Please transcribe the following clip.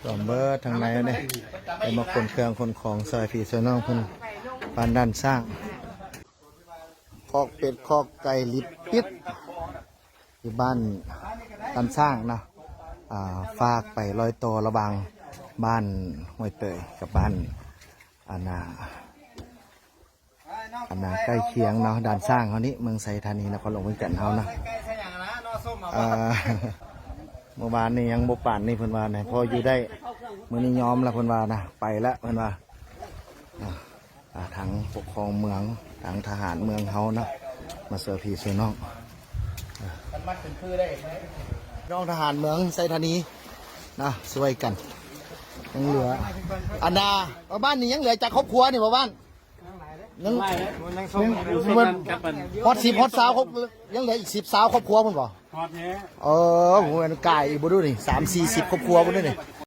ລວມເບີດທາງໃນນີ້ ໄດ້ມາຂົນເຄື່ອງຂົນຂອງຊ່ອຍພີ່ຊ່ອຍນ້ອງເພິ່ນ ບ້ານດ່ານຊ້າງ ຄອກເປັດຄອກໄກ່ລິບປິດ ຢູ່ບ້ານດ່ານຊ້າງເນາະ ອ່າ ຝາກໄປລອຍຕໍ່ລະຫວ່າງບ້ານຫ້ວຍເຕີຍກັບບ້ານ ອັນນ່າ ອັນນ່າ ໃກ້ຄຽງເນາະ ດ່ານຊ້າງເຮົານີ້ ເມືອງໄຊທານີ ນະຄອນຫຼວງວຽງຈັນເຮົານະ. ອ່າ ເມື່ອວານນີ້ຍັງບໍ່ປານນີ້ ເພິ່ນວ່ານະ ພໍຢູ່ໄດ້ ມື້ນີ້ຍອມລະ ເພິ່ນວ່ານະ ໄປລະ ເພິ່ນວ່າ. ອ່າ ອ່າ ທາງປົກຄອງເມືອງ ທາງທະຫານເມືອງເຮົານະ ມາຊ່ວຍພີ່ຊ່ວຍນ້ອງ ນ້ອງທະຫານເມືອງໄຊທານີນະ ຊ່ວຍກັນ ຍັງເຫຼືອ ອັນນ່າ ເອີ ບ້ານນີ້ຍັງເຫຼືອຈັກຄອບຄົວນີ້ບໍ່ບ້ານ? ຍັງ ຍັງ ຍັງ ຍັງ ຍັງ ຮອດສິບຮອດຊາວຄອບ ຍັງເຫຼືອອີກສິບຊາວຄອບຄົວພຸ້ນບໍ່? ຮອດແທ້ ເອີ ບໍ່ແມ່ນກາຍອີກບໍ່ດູນີ້ ສາມສີ່ສິບຄອບຄົວພຸ້ນເດ້ນີ້.